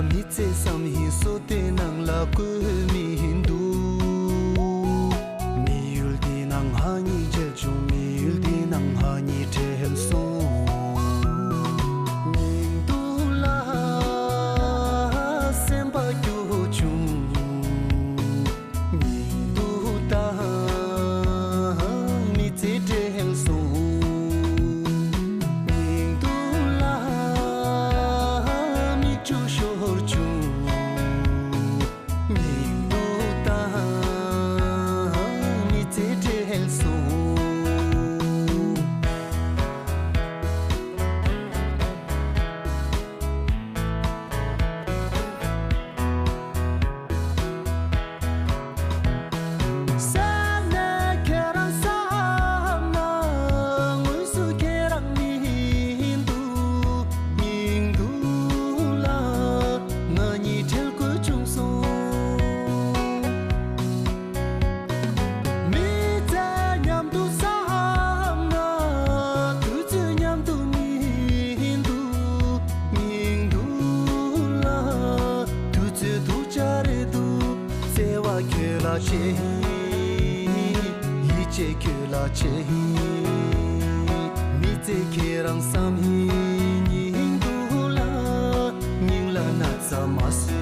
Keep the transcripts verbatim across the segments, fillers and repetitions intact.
མི་ཚེ་བསམ་ཡས་སོ་དེ་ནང་ལ་བཀོད་མི་འདུག་མི་ཡུལ་འདི་ནང་ང་གཉིས་མཇལ་བྱུང་། མི་ཡུལ་འདི་ནང་ང་གཉིས་བྲལ་སོང་། སྙིང་སྡུག་ལ་སེམས་པ་སྐྱོ་བྱུང་། སྙིང་སྡུག་དང་མི་ཚེ་བྲལ་སོང་། སྙིང་སྡུག་ལ་མིག་ཆུ་ཤོར་བྱུང་། སྙིང་སྡུག་དང་མི་ཚེ་བྲལ་སོང་། བསམ་ན་ཁྱེད་རང་བསམ་ན་དངོས་སུ་ཁྱེད་རང་མི་འདུག་སྙིང་སྡུག་ལ་ང་གཉིས་བྲལ་དགོས་བྱུང་སོང་། མི་ཚེ་མཉམ་དུ་བསམ་ན་དུས་ཚོད་མཉམ་དུ་མི་འདུག་སྙིང་སྡུག་ལ་དུས་ཚོད་སྡུག་ཅག་རེད་འདུག་བརྩེ་བ་ཁྱོད་ལ་བྱེད། ཡིད་ཆེས་ཁྱོད་ལ་བྱེད། མི་ཚེ་ཁྱེད་རང་བསམ། སྙིང་སྡུག་ལ་སྙིང་ལ་ན་ཚ་མ་བཟོས།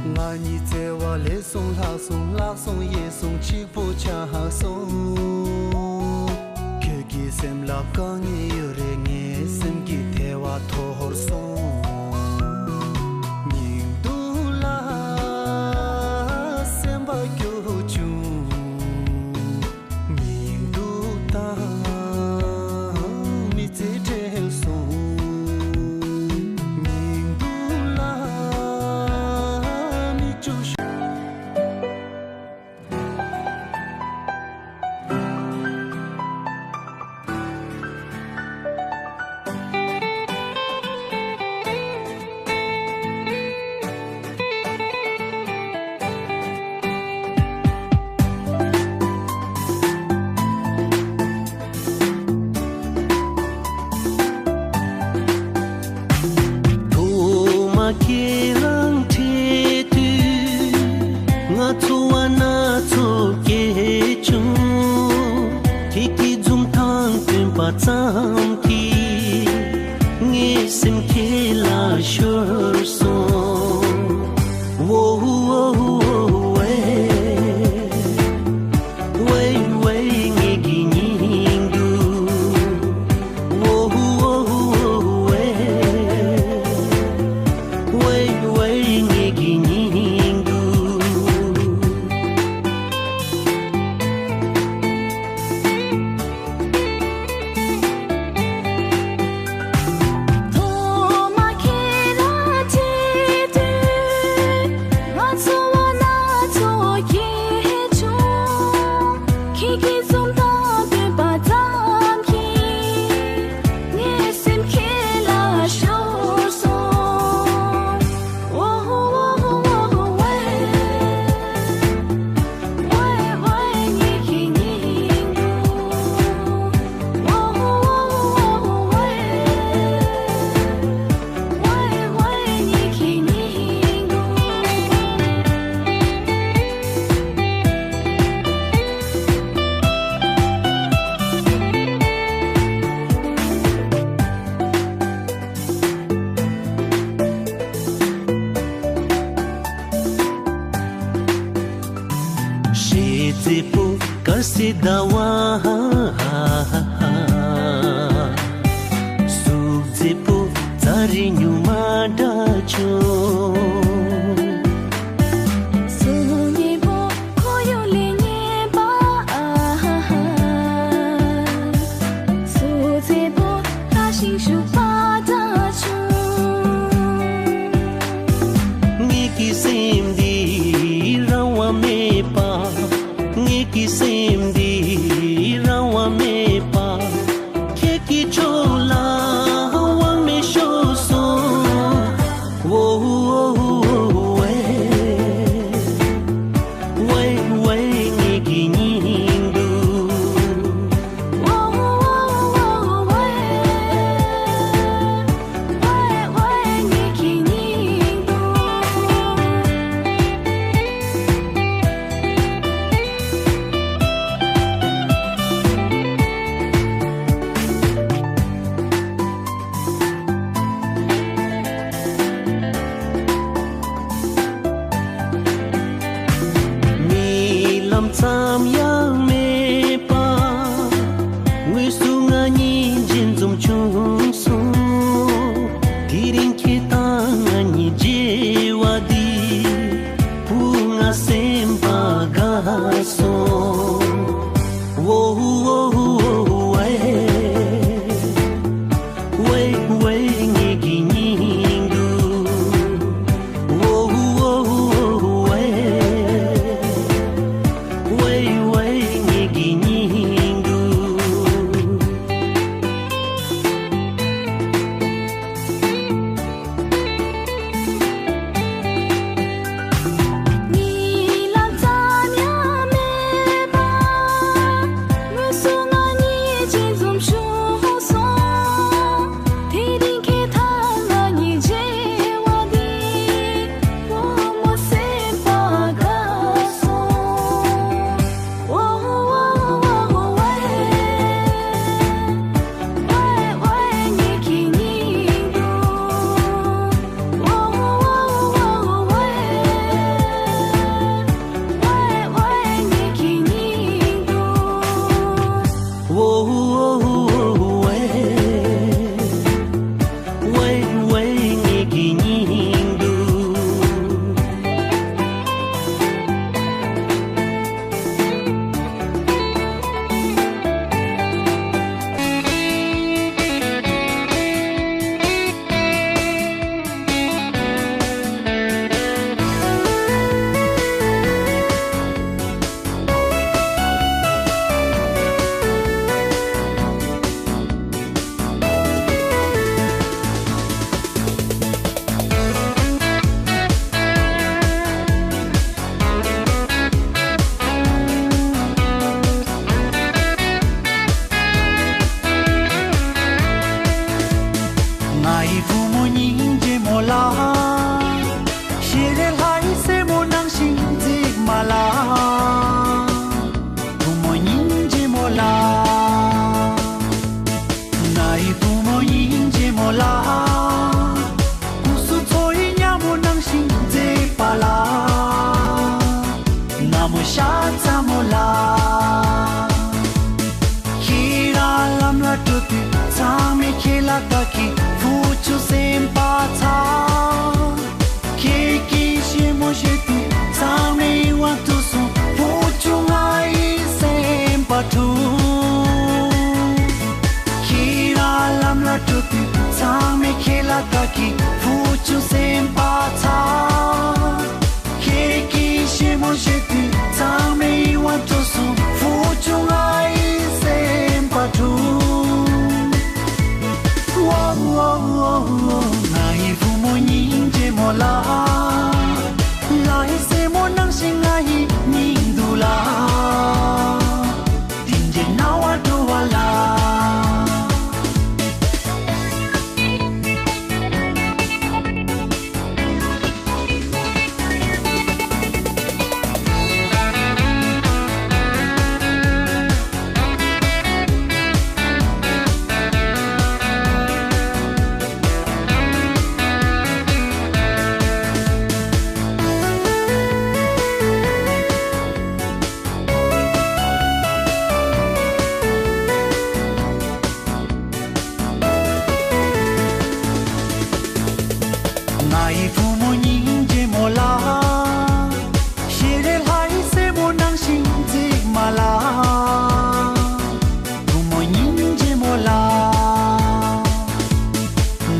ང་གཉིས་བརྩེ་བ་ལེགས་སོང་། ལྷག་སོང་། ལྷག་སོང་། ཡལ་སོང་། གཅིག་པོ་ཆགས་སོང་། ཁྱོད་ཀྱི་སེམས་ལ་དཀའ་ངལ་ཡོད་རེད། ངའི་སེམས་ཀྱི་ཐལ་བ་འཐོར་སོང་། སྙིང་སྡུག་ལ་སེམས་པ་སྐྱོ་བྱུང་། སྙིང་སྡུག་དང་མི་ཚེ་བྲལ་སོང་། སྙིང་སྡུག་ལ་མིག་ཆུ་ཤོར། ཐོག་མ་ཁྱེད་རང་འཕྲད་དུས་ང་ཚོར་བ་སྣ་ཚོགས་སྐྱེས་བྱུང་། ཁྱེད་ཀྱི་འཛུམ་མདངས་སྟོན་པ་ཙམ་གྱིས་ངའི་སེམས་ཁྱེད་ལ་ཤོར་སོང་། ཝོ་ཝོ་ཝེ། ཝེ་ཝེ་ངེད་ཀྱི་སྙིང་སྡུག་ཝོ་ཝོ་ཝེ། ཝེ་ཝེ་ངེད་ཀྱི་སྙིང་སྡུག་ཐོག་མ་ཁྱེད་རང་འཕྲད་དུས་ང་ཚོར་བ་སྣ་ཚོགས་སྐྱེས་བྱུང་། ཁྱེད་ཀྱི་འཛུམ་མདངས་སྟོན་པ་ཙམ་གྱིས་ངའི་སེམས་ཁྱེད་ལ་ཤོར་སོང་། ཝོ་ཝོ་ཝེ། ཞེ་མཛེས་པོ་དཀར་གསལ་ཟླ་བ། གཟུགས་མཛེས་པོ་རྩྭ་རིགས་ཉུང་མ་འདྲ་བྱུང་། གཟུགས་མཉེས་པོ་ཁོར་ཡུག་ལས་ངན་པ། གཟུགས་མཛེས་པོ་ལྷ་ཞིང་བཞུགས་པ་འདྲ་བྱུང་། ཀྱི་བུ་ཆུང་སེམས་པ་ཚ། ཁྱེད་ཀྱིས་ཞེ་མོ་བྱེད་དུས་ཚང་མས་ཡིད་དབང་འཕྲོག་སོང་། བུ་ཆུང་ང་ཡི་སེམས་པ་འཁྲུགས། ཝོ་ཝོ་ཝོ་ཝོ། ང་ཡི་བུ་མོ་སྙིང་རྗེ་མོ་ལགས། ལྷ་ཡི་སྲས་མོ་ནང་བཞིན་ང་ཡི་སྙིང་སྡུག་ལགས། དེ་འདྲའི་རྣ་བ་འགྲོ་བ་ལ། ང་ཡི་བུ་མོ་སྙིང་རྗེ་མོ་ལགས། ཤེས་རེ་ལྷ་ཡི་སྲས་མོ་ནང་བཞིན་མཛེས་མ་ལགས། བུ་མོ་སྙིང་རྗེ་མོ་ལགས།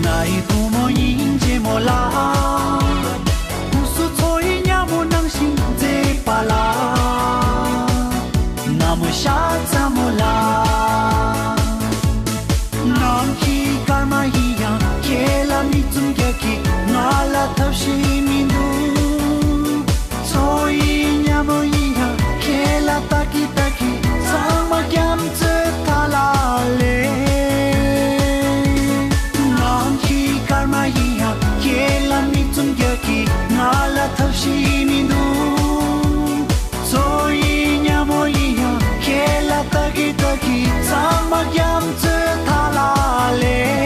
ང་ཡི་བུ་མོ་སྙིང་རྗེ་མོ་ལགས། སྐུ་གཟུགས་མཚོ་ཡི་ཉ་མོ་ནང་བཞིན་མཛེས་པ་ལགས། ན་མོ་ཤ་ཚ་མོ་ལགས། ནམ་མཁའི་སྐར་མ་ཡིན་ཡང་ཁྱེད་ལ་མིག་བཙུམ་རྒྱག་གི། ང་ལ་ཐབས་ཤེས་མི་འདུག་མཚོ་ཡི་ཉ་མོ་ཡིན་ཡང་ཁྱེད་ལ་ལྟ་གི་ལྟ་གི། ཚང་མ་རྒྱ་མཚོའི་མཐའ་ལ་སླེབས། ནམ་མཁའི་སྐར་མ་ཡིན་ཡང་ཁྱེད་ལ་མིག་བཙུམ་རྒྱག་གི། ང་ལ་ཐབས་ཤེས་མི་འདུག་མཚོ་ཡི་ཉ་མོ་ཡིན་ཡང་ཁྱེད་ལ་ལྟ་གི་ལྟ་གི། ཚང་མ་རྒྱ་མཚོའི་མཐའ་ལ་སླེབས།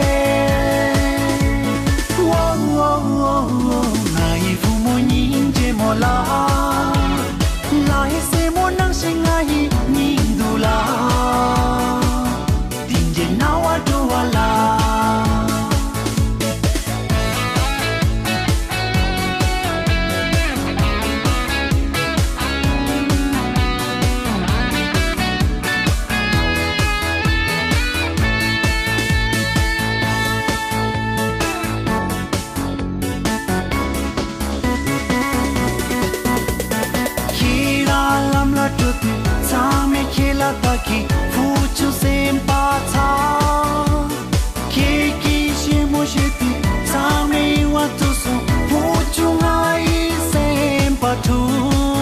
ཝོ་ཝོ་ཝོ་ཝོ། ང་ཡི་བུ་མོ་སྙིང་རྗེ་མོ་ལགས། ལྷ་ཡི་སྲས་མོ་ནང་བཞིན་ང་ཡི་སྙིང་སྡུག་ལགས། དེ་འདྲའི་རྣ་བ་འགྲོ་བ་ལ། ཁྱེད་རང་ལམ་ལ་འགྲོ་དུས་ཚང་མས་ཁྱེད་ལ་ལྟ་གི། བུ་ཆུང་སེམས་པ་ཚ། ཁྱེད་ཀྱིས་ཞེ་མོ་བྱེད་དུས་ཚང་མས་ཡིད་དབང་འཕྲོག་སོང་། བུ་ཆུང་ང་ཡི་སེམས་པ་འཁྲུགས།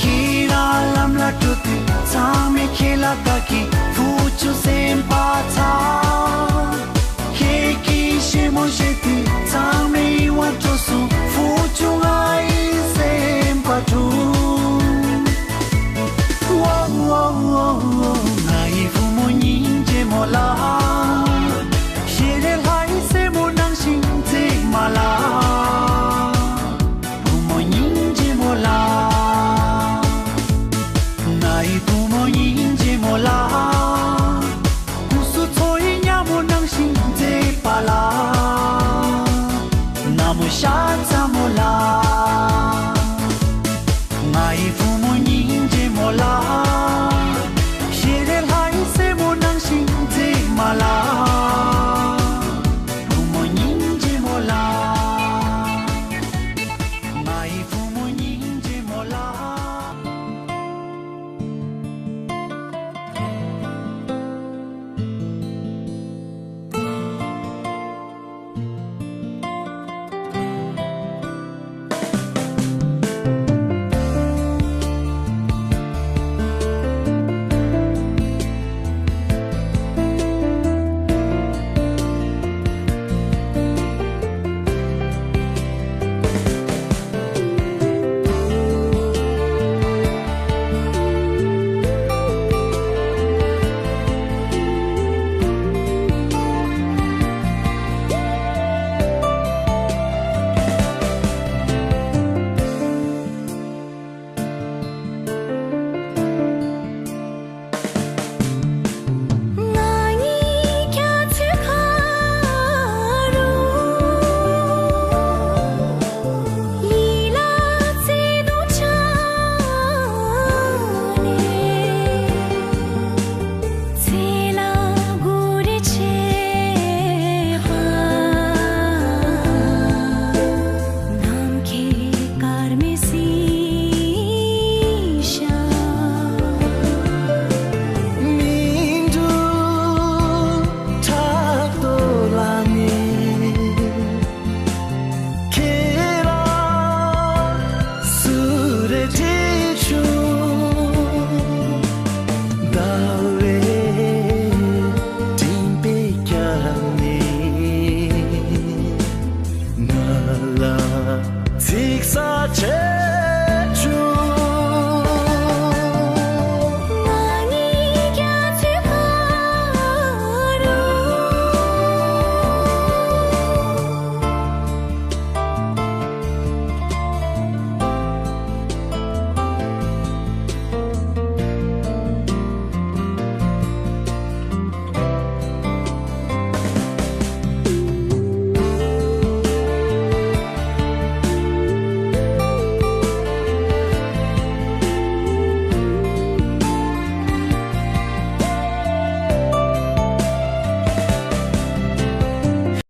ཁྱེད་རང་ལམ་ལ་འགྲོ་དུས་ཚང་མས་ཁྱེད་ལ་ལྟ་གི། བུ་ཆུང་སེམས་པ་ཚ། ཁྱེད་ཀྱིས་ཞེ་མོ་བྱེད་དུས།